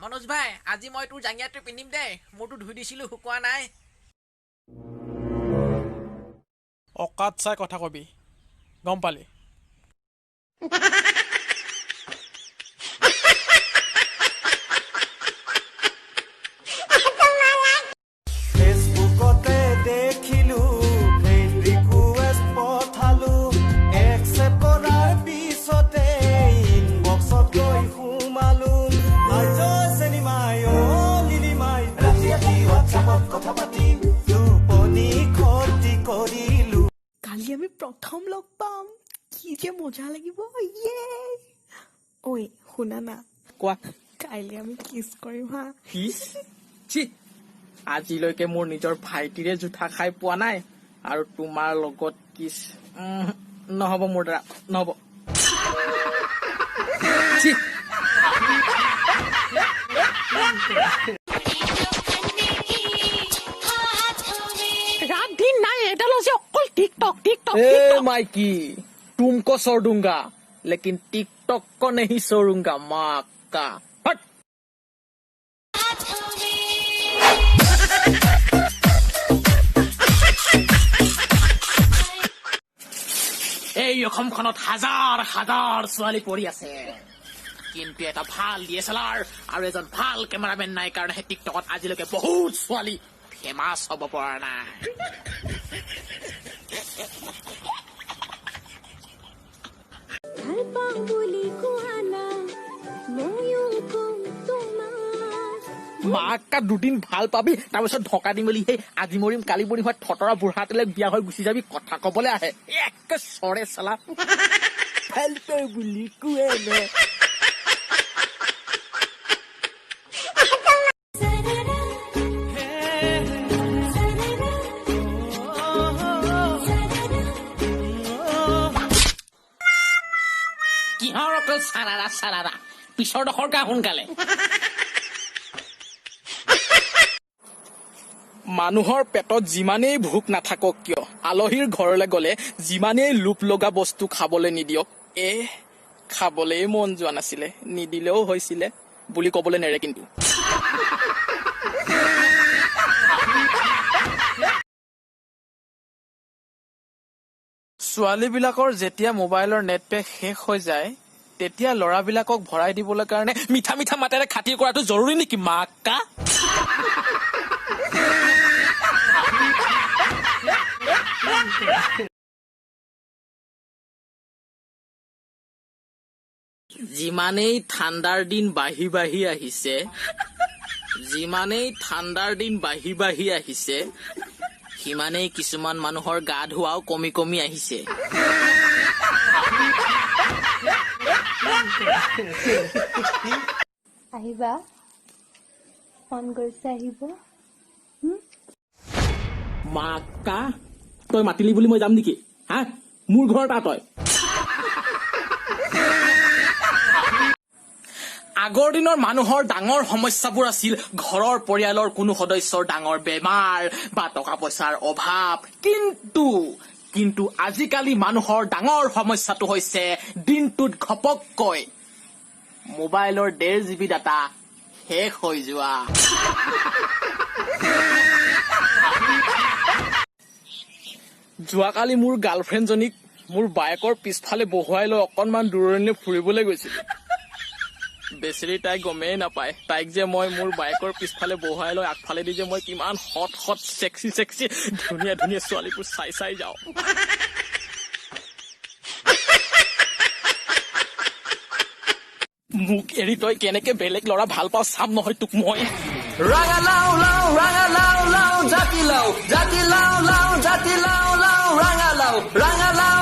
মনোজ ভাই, আজি মই তোৰ জাঙিয়াটো পিন্ধিম দেই, মোৰতো ধুই দিছিলো, শুকোৱা নাই। অকাত চাই কথা কবি, গম পালি? ফেচবুকতে দেখিলো, ফ্ৰেণ্ড ৰিকুৱেষ্ট পঠালো, একচেপ্ট কৰাৰ পিছতে ইনবক্সত গৈ সোমালো। চেনিমাই অ লিলিমাই, ৰাতি ৰাতি হোৱাটছএপত কথা পাতি টোপনি খতি কৰিলো। কালি আমি প্ৰথম লগ পাম, কি যে মজা লাগিব! ইয়ে, ঐ শুনা না। কোৱা। কাইলৈ আমি কিছ কৰিম হা। কিছ? চি, আজিলৈকে মোৰ নিজৰ ভাইটিৰে জোঠা খাই পোৱা নাই আৰু তোমাৰ লগত কিছ? নহ'ব, মোৰ দ্বাৰা নহ'ব। চি। ৰাত দিন নাই, এডালো যে অকল টিকটক টিকটক। ए माइकी, तुमको छोड़ दूंगा लेकिन टिकटॉक को नहीं छोड़ूंगा, माँ का हट। এই অসমখনত হাজাৰ হাজাৰ ছোৱালী পৰি আছে, কিন্তু এটা ভাল DSLR আৰু এজন ভাল কেমেৰামেন নাই কাৰণে সেই টিকটকত আজিলৈকে বহুত ছোৱালী ফেমাছ হ'ব পৰা নাই। ভাল পাওঁ বুলি কোৱা না, ময়ো কম তোমাক। মাকা, দুদিন ভাল পাবি, তাৰপিছত ঢকা দি মেলি সেই আজি মৰিম কালি মৰিম হৈ থতৰা বুঢ়াটোলৈ বিয়া হৈ গুচি যাবি। কথা কবলৈ আহে একে চৰে চালা, ভাল পাওঁ বুলি কোৱা না। চাৰাৰা, চাৰাৰা, চাৰাৰা। কিহৰ অকল চাৰাৰা চাৰাৰা? পিছৰ ডোখৰ গা সোনকালে। মানুহৰ পেটত যিমানেই ভোক নাথাকক কিয়, আলহীৰ ঘৰলৈ গ'লে যিমানেই লোভ লগা বস্তু খাবলৈ নিদিয়ক, এ খাবলেই মন যোৱা নাছিলে, নিদিলেও হৈছিলে বুলি ক'বলৈ নেৰে কিন্তু। ছোৱালীবিলাকৰ যেতিয়া মোবাইলৰ নেট পেক শেষ হৈ যায়, তেতিয়া ল'ৰাবিলাকক ভৰাই দিবলৈ কাৰণে মিঠা মিঠা মাতেৰে খাতিৰ কৰাটো জৰুৰী নেকি, মাকা? যিমানেই ঠাণ্ডাৰ দিন বাঢ়ি বাঢ়ি আহিছে, যিমানেই ঠাণ্ডাৰ দিন বাঢ়ি বাঢ়ি আহিছে, সিমানেই কিছুমান মানুহৰ গা ধোৱাও কমি কমি আহিছে। আহিবা, ফোন কৰিছে, আহিব। মাকা, তই মাতিলি বুলি মই যাম নেকি হা? মোৰ ঘৰত আহ তই। আগৰ দিনৰ মানুহৰ ডাঙৰ সমস্যাবোৰ আছিল ঘৰৰ পৰিয়ালৰ কোনো সদস্যৰ ডাঙৰ বেমাৰ বা টকা পইচাৰ অভাৱ, কিন্তু আজিকালি মানুহৰ ডাঙৰ সমস্যাটো হৈছে দিনটোত ঘপককৈ মোবাইলৰ 1.5 জিবি ডাটা শেষ হৈ যোৱা। যোৱাকালি মোৰ গাৰ্লফ্ৰেণ্ডজনীক মোৰ বাইকৰ পিছফালে বহুৱাই লৈ অকণমান দূৰণিলৈ ফুৰিবলৈ গৈছিলো। বেচেৰি তাই গমেই নাপায়, তাইক যে মই মোৰ বাইকৰ পিছফালে বহুৱাই লৈ আগফালেদি যে মই কিমান হট হট চেক্সি চেক্সি ধুনীয়া ধুনীয়া ছোৱালীবোৰ চাই চাই যাওঁ। মোক এৰি তই কেনেকে বেলেগ ল'ৰা ভাল পাওঁ, চাম নহয় তোক মই। ৰাঙালাও লাও, ৰাঙালাও লাও, জাতিলাও, জাতিলাও লাও, জাতিলাও লাও, ৰাঙালাও, ৰাঙালাও।